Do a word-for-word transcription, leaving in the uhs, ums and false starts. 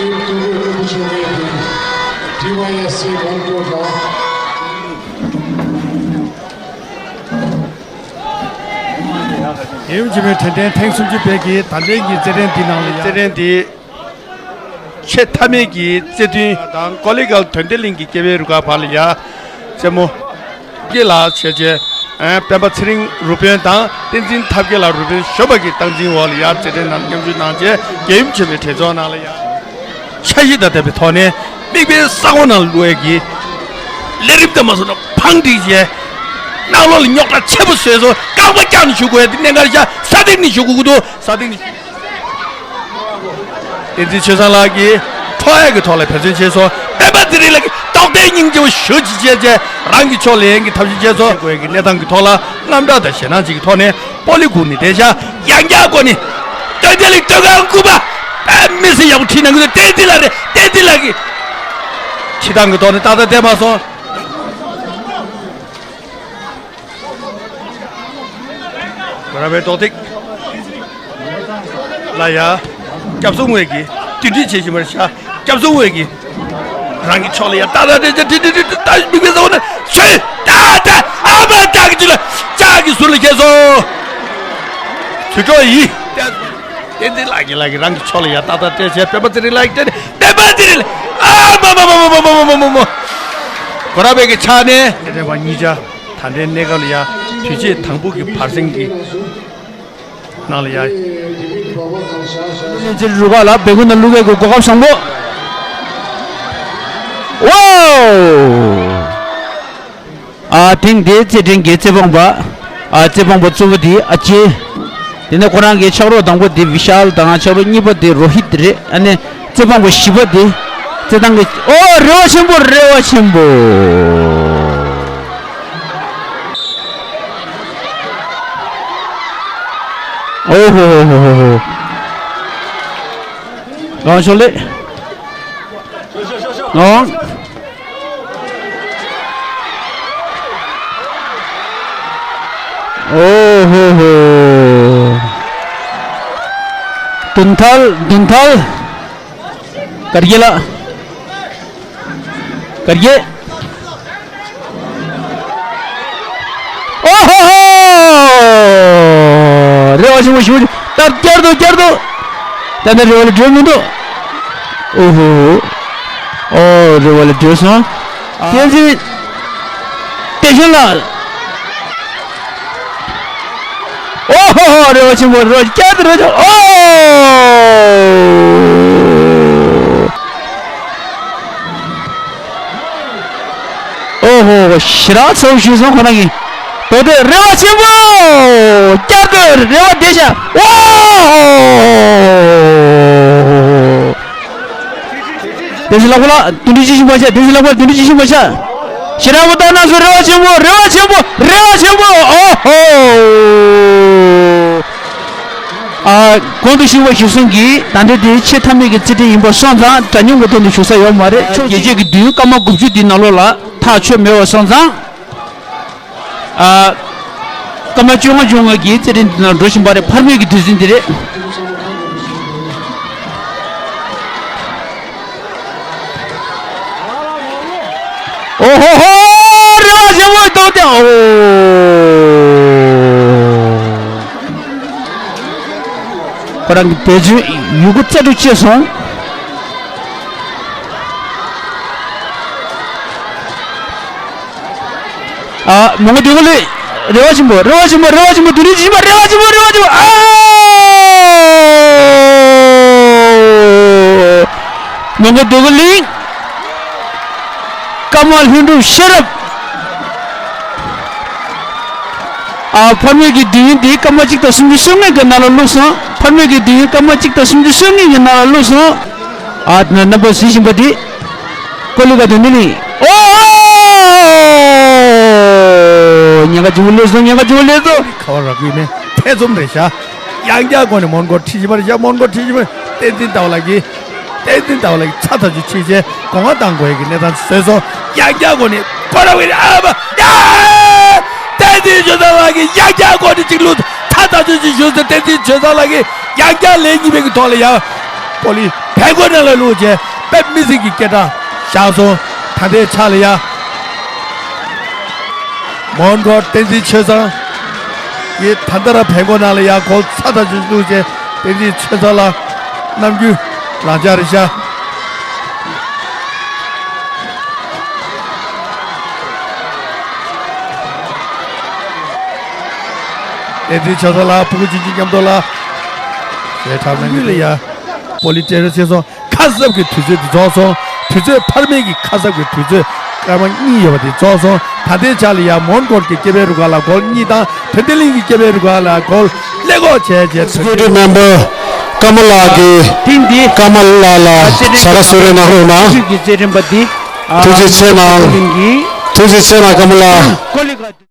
ཀྲུང་གོའི་རིན་པོ་ཆེ་གནས་བརྟན། ཌི་ཝའི་ཨེས་སི་ཝན་ཀོ་དང་། ཡུམ་ཆེན་མོའི་དྲན་རྟེན་ཐེངས་སུམ་ཅུ་པའི་གི་ད་ལན་གྱི་རྩེད་འགྲན་འདི་ནང་ལ་ཡང་རྩེད་འགྲན་འདི་ཆེས་མཐའ་མའི་གི་རྩེད་མཐུན་དང་ཀོ་ལི་གལ་དོན་ལྡན་གླིང་གི་སྐྱེ་བོའི་རུ་ཁག་བར་ལ་ཡ་རྩེད་མོ། རྒྱལ་ལགས་བྱས་རྗེས། སྤེན་པ་ཚེ་རིང་རུ་དཔོན་དང་བསྟན་འཛིན་ཐབས་མཁས་ལགས་རུ་དཔོན་གཞོན་པ་གི་སྟངས་འཛིན་འོག་ལ་ཡ་རྩེད་འགྲན་ནང་མཉམ་ཞུགས་གནང་རྗེས་རྒྱལ་ཡུམ་ཆེན་མོའི་གྲོས་ཚོགས་ནང་ལ་ཡ། འཆར་གཞི་དང་ལྡན་པའི་ཐོག་ནས་མིག་དཔེ་ས་ཁོངས་ནང་ལུས་ཡས་ཀྱི་ལས་རིམ་དེ་མ་སོང་ན་ཕང་སྒྲིག་བྱས། ནང་ལོགས་ལ་རྙོག་དྲ་ཆེན་པོ་བཟོས་སོང་། རྐང་པ་བཀྱགས་ནས་བཞུགས་དགོས་ཡ་དེ་གནད་འགག་ཆགས། ས་སྟེང་ནས་བཞུགས་དགོས་ཀྱི་འདུག་ས་སྟེང་ནས། བསྟན་འཛིན་ཆོས་བཟང་ལགས་ཀྱིས་འཕྲོག་ཡ་གི་ཐོག་ལ་འབད་བརྩོན་བྱས་སོང་། སྤེན་པ་ཚེ་རིང་ལགས་ཀྱིས་རྡོག་རྡེག་སྙིང་རྗེ་པོ་ཞེ་པོ་ཅིག་བྱས་རྗེས་རང་གི་ཕྱོགས་ལ་ལེན་གྱི་ཐབས་ཤེས་བྱས་སོང་། དགོས་ཡ་གི་གནས་སྟངས་ཀྱི་ཐོག་ལ་རྔམ་སྐྲག་དང་ཞེད་སྣང་ཅིག་གི་ཐོག་ནས་སྤོ་ལོ་སྒུག་ནས་བསྡད་ཤག་ཡང་བསྐྱར་སྒོ་ནས་སྟོན་ཆ་ལི་སྟོན་ཁང་སྐུ་པར་དཔེ་མི་སྲིད་ཡག་པོ་བྲིས་གནང་གི་འདུག་བསྟན་འཛིན་ལགས་རེད། བསྟན་འཛིན་ལགས་ཀྱིས་ཁྱི་ཐང་གི་ཐོག་ནས་ཏག་ཏག་བསྡད་མ་སོང་། གོ་ར་བའི་རྡོག་ཐིག་ལ་ཡ། སྐྱབས་སུ་དངོས་ཀྱིས་བསྟུན་སྒྲིག་བྱེད་བཞིན་པར་ཤ། སྐྱབས་སུ་དངོས་ཀྱིས་རང་གི་ཕྱོགས་ལ་ཡ་ཏག་ཏག་ཏག་ཏག་ཏག་ཏག་ཏག་མིག་དཔེ་ས་འོག་ནས་ཤོད། ཏག་ཏག་ཨ་མ་ཏག་གི་ཅི་ལ་ལྕགས་ཀྱི་ཟུར་ལ་ཁྱེར་སོང་། ཇུས་གཏོགས་ཡིན། བསྟན་འཛིན་ལགས་ཀྱིས་ལགས་ཀྱིས་རང་གི་ཕྱོགས་ལ་ཡ་ཏག་ཏག་སྤྲད་བྱས། སྤེན་པ་ཚེ་རིང་ལགས་ཀྱིས་སྤྲད་ནས་སྤེན་པ་ཚེ་རིང་ལགས་ཨ་མ་མ་མ། གོ་ར་བའི་གི་ཆ་ནས་དེ་འདྲ་བ་གཉིས་ཆ། ད་ལྟའི་གནས་སྐབས་ལ་ཡ་དུས་ཆེན་དང་པོ་གི་བར་གསེང་གི་ནང་ལ་ཡ། བསྟན་འཛིན་རུ་ཁག་ལ་སྦས་སྐུང་ནང་བླུག་ཡས་ཀྱི་གོ་སྐབས་བཟང་པོ། ཝའོ། ཨ་ཐེངས་འདིའི་རྩེད་འགྲན་གྱི་རྩེད་དཔོན་པ། ཨ་རྩེད་དཔོན་པ་གཙོ་བོ་དེ་ཨ་ཅེ། དེ་ནས་ཁོ་རང་གི་ཕྱག་རོགས་དང་པོ་དེ་བི་ཤཱལ་དང་། ཕྱག་རོགས་གཉིས་པ་དེ་རོ་ཧིད་རེད། ཨ་ནི་རྩེད་དཔོན་པ་བཞི་པ་དེ་རྩེད་ཐང་གི། ཨོ་རེ་བ་ཆེན་པོ། རེ་བ་ཆེན་པོ། ཨོ་ཧོ་ཧོ་ཧོ་ཧོ་ཧོ། ལགས་ཤོག་ལེ། ལགས། ཨོ་ཧོ་ཧོ། བདུན་ཐལ། བདུན་ཐལ། གར་གྱི་ལ། གར་གྱི། ཨོ་ཧོ་ཧོ། རེ་བ་ཆེན་པོ་ཞུ། ད་བསྐྱར་དུ་བསྐྱར་དུ། ད་ནི་རེ་བ་ལ་འགྲོ་མི་འདུག་ཨོ་ཧོ་ཧོ། ཨོ་རེ་བ་ལ་འགྲོ་སོང་། བསྟན་འཛིན། བསྟན་ཆོས་ལགས། ཨོ་ཧོ་ཧོ། རེ་བ་ཆེན་པོ། རེ་བ་བསྐྱར་དུ་རེ་བ་ཆེན་པོ། ཨོ། ཨོ་ཧོ་ཧོ། ཞེ་དྲག་ཚ་བོ་ཞུས་སོང་ཁོ་རང་གིས། དོ་དེ་རེ་བ་ཆེན་པོ། བསྐྱར་དུ་རེ་བ་བདེ་ཤ། ཨོ་ཧོ་ཧོ། བསྟན་འཛིན་ལགས་པོ་ལགས་བསྟུན་གྲོས་ཅི་ཞིག་མ་བྱ། བསྟན་འཛིན་ལགས་པོ་བསྟུན་གྲོས་ཅི་ཞིག་མ་བྱ། ཞེ་དྲག་པོ་ལྟ་ན་སུ། རེ་བ་ཆེན་པོ། རེ་བ་ཆེན་པོ། རེ་བ་ཆེན་པོ། ཨོ་ཧོ། ཨ། གོང་དུ་ཞུས་པ་གཞིར་བཟུང་གིས་ད་ལྟ་དེ་ཆེས་མཐའ་མའི་གི་རྩེད་འགྲན་ཡིན་པ་སོང་ཙང་འདྲ་མཉམ་གྱི་དོན་དུ་ཞུགས་ས་ཡོད་མ་རེད། ཕྱོགས་རྒྱལ་རྩེད་ཀྱི་མདུན་སྐར་མ་དགུ་བཅུ་འདིའི་ནང་ལོགས་ལ་ཐག་ཆོད་མེད་པ་སོང་ཙང་། ཨ། སྐར་མ་བཅོ་ལྔ་བཅོ་ལྔ་གི་རྩེད་འགྲན་འདི་ནང་འགྲོ་བཞིན་པ་རེད། འཕར་མའི་གི་དུས་ཚོད་འདི་རེད། ཨོ་ཧོ་ཧོ། རེ་བ་ཆེན་པོ་ཏོག་ཏོག་ཨོ། ཁོ་རང་གི་འབད་བརྩོན་ཡོད་རྒུ་རྩལ་སྤྲུགས་བྱས་སོང་། ཨ། མོན་གྷོ་སྡོད་ག་ལེ། རེ་བ་ཆེན་པོ། རེ་བ་ཆེན་པོ། རེ་བ་ཆེན་པོ། དུ་རི་ཆེན་པོ། རེ་བ་ཆེན་པོ། རེ་བ་ཆེན་པོ། ཨ། མོན་གྷོ་སྡོད་ག་གླིང་། ཀརྨ་ལྷུན་གྲུབ་ཤེས་རབ། ཨ། འཕར་མའི་གི་དུས་ཡུན་འདི་སྐར་མ་གཅིག་དང་སུམ་ཅུ་སོ་ལྔ་གི་ནང་ལ་བླུགས་སོང་། འཕར་མའི་གི་དུས་ཡུན་སྐར་མ་གཅིག་དང་སུམ་ཅུ་སོ་ལྔ་གི་ནང་ལ་བླུགས་སོང་། ཨ། རྣམ་པ་གཟིགས་བཞིན་པ་འདི་ཀོ་ལི་ག་དོན་ལྡན་གླིང་། ཨོ། ཉེན་ཁ་ཆེན་པོ་སླེབས་སོང་། ཉེན་ཁ་ཆེན་པོ་སླེབས་སོང་། ཁ་བ་རག་གི་མེད། ཐེ་ཚོམ་རེད་ཤག་ཡང་བསྐྱར་སྒོ་ནས་མོན་གྷོ་ཁྲིད་བཞིན་པ་རེད་ཤག་མོན་གྷོ་ཁྲིད་བཞིན་པ་བསྟན་འཛིན་ཟླ་བ་ལགས་ཀྱིས། བསྟན་འཛིན་ཟླ་བ་ལགས་ཀྱིས་ཚ་ཐག་ཆོད་བྱས་བྱས་གོ་སྐབས་བཏང་དགོས་ཡ་གི་གནས་སྟངས་བཟོས་སོང་། ཡང་བསྐྱར་སྒོ་ནས་ཁོ་རང་གི་ཨ་མ་ཡ། བསྟན་འཛིན་ཆོས་བཟང་ལགས་ཀྱིས་ཡང་བསྐྱར་སྒོ་ནས་གཅིག་བླུགས། ཚ་ཐག་ཆོད་ཅིག་བཞུགས་ཟེར། བསྟན་འཛིན་ཆོས་བཟང་ལགས་ཀྱིས་ཡང་བསྐྱར་ལན་གཉིས་པའི་གི་ཐོག་ལ་ཡང་ པོ་ལི་བལ་སྒོ་ནང་ལ་བླུགས་བྱས་དཔེ་མི་སྲིད་ཀྱི་སྐད་གྲགས་བཞག་སོང་། ད་ལྟའི་ཆ་ལ་ཡ། མོན་གྷོ་བསྟན་འཛིན་ཆོས་བཟང་གིས་ད་ལྟ་ར་བལ་སྒོ་ནང་ལ་ཡ་གོལ་ཚ་ཐག་ཆོད་བླུགས་བྱས་བསྟན་འཛིན་ཆོས་བཟང་ལ་རྣམ་འགྱུར་ལང་ཆ་རེད་ཤག་བསྟན་འཛིན་ཆོས་བཟང་ལགས། ཕྲུ་གུ་ཆུང་ཆུང་མཉམ་དུ་ལ། ཞེས་གྲབས་གནང་གི་ལ་ཡ། པོ་ལི་སྤྲད་རོགས་བྱས་སོང་། ཁ་གསབ་ཀྱི་དུས་ཚོད་དེ་རྫོགས་སོང་། དུས་ཚོད་འཕར་མའི་གི་ཁ་གསབ་ཀྱི་དུས་ཚོད་སྐར་མ་གཉིས་ཡོད་པ་དེ་རྫོགས་སོང་། ད་ལྟའི་ཆ་ལ་ཡ་མོན་གྷོ་གི་སྐྱེ་བའི་རུ་ཁག་ལ་གོལ་གཉིས་དང་དོན་ལྡན་གླིང་གི་སྐྱེ་བའི་རུ་ཁག་ལ་གོལ་ཀླད་ཀོར་བྱས་རྗེས། Executive Member ཀརྨ་ལགས་ཀྱིས། ཐེངས་འདིའི་ཀརྨ་ལགས་ལ་བྱ་དགའ་གསོལ་རས་གནང་རོགས་གནང་། ཆོས་ཀྱི་རྩེད་འགྲན་པ་འདི། ཐུགས་རྗེ་ཆེ་གནང་། ཐུགས་རྗེ་ཆེ་གནང་ཀརྨ་ལགས།